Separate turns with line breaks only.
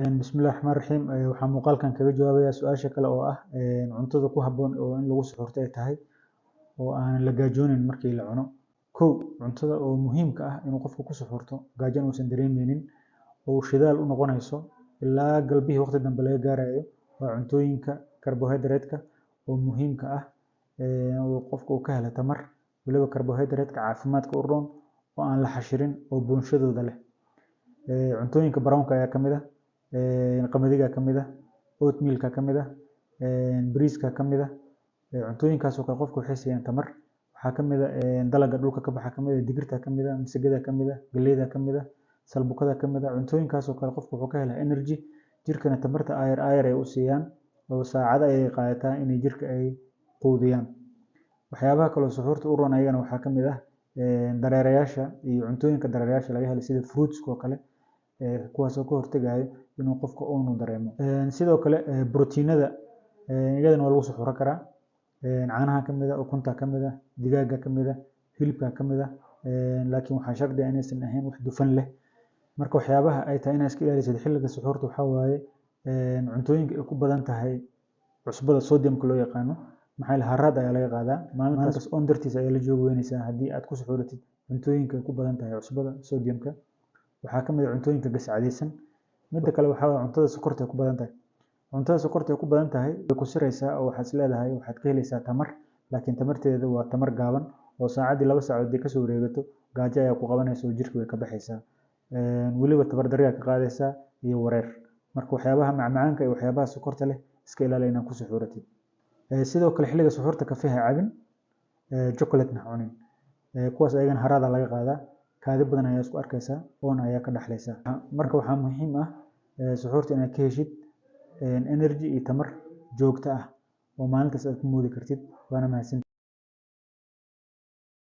Bismillahi Raxmaani Raxiim. Waxaan muuqaalkan kaga jawaabayaa su-aasha kale oo ah cuntada ku habboon oo in lagu suxuurto ay tahay oo aan la gaajoonin markii la cuno. Kow, cuntada oo muhiimka ah inuu qofku ku suxuurto, gaajana uusan dareemeynin oo shidaal u noqonayso ilaa galbihii waqti dambe laga gaarayo, waa cuntooyinka carbohydrate-ka oo muhiimka ah oo qofka uu ka helo tamar, waliba carbohydrate-ka caafimaadka u roon oo aan la xashirin oo buunshadooda leh. Cuntooyinka brown-ka ayaa kamid ah, qamadiga kamid ah, oatmeal-ka kamid ah, bariiska kamid ah. Cuntooyinkaas oo kale qofka waxay siiyaan tamar. Waxaa kamid ah dalagga dhulka ka baxa kamid ah, digirta kamid ah, masagada kamid ah, galleyda kamid ah, salbukada kamid ah. Cuntooyinkaas oo kale qofka wuxuu ka helaa energy, jirkana tamarta aayar aayar ay u siiyaan oo saacado ayay qaadataa inay jirka ay quudiyaan. Waxyaabaha kale oo suxuurta u roon ayagana waxaa kamid ah dareerayaasha iyo cuntooyinka dareerayaasha laga helo sida fruits oo kale, kuwaas oo ka hortagayo inuu qofka oon uu dareemo. Sidoo kale borotiinada iyadana waa lagu suxuuran karaa. Caanaha kamid ah, ukunta kamid ah, digaaga kamid ah, hilibka kamid ah, laakiin waxaa shardi ah inaysan ahayn wax dufan leh. Marka waxyaabaha ay tahay inaad iska ilaalisid xilliga suxuurta waxaa waaye cuntooyinka ay ku badan tahay cusbada sodium-ka loo yaqaano, maxaa yeelay harraad ayaa laga qaadaa maalintaas, oon dartiis ayaa la joogi weynaysaa haddii aad ku suxuuratid cuntooyinka ay ku badan tahay cusbada sodium-ka. Waxaa kamid ah cuntooyinka gasacadaysan. Midda kale waxaa waaye cuntada sokorta ay ku badan tahay. Cuntada sokorta ay ku badan tahay way ku siraysaa oo waxaad is leedahay waxaad ka helaysaa tamar, laakiin tamarteeda waa tamar gaaban oo saacaddii 2 saacadood haddii kasoo wareegato gaajo ayaa ku qabanaysa oo jirka way ka baxaysaa, weliba tabar darri ayaa ka qaadaysaa iyo wareer. Marka waxyaabaha macmacaanka iyo waxyaabaha sokorta leh iska ilaali inaad ku suxuuratid. Sidoo kale xilliga suxuurta kafee ha cabin, chocolate-na ha cunin. Kuwaas ayagana harraad laga qaadaa, kaadi badan ayaa isku arkaysaa, oon ayaa ka dhaxlaysaa. Marka waxaa muhiim ah suxuurta inaad ka heshid energy iyo tamar joogto ah oo maalintaas aad ku moodi kartid. Waana mahadsantihiin.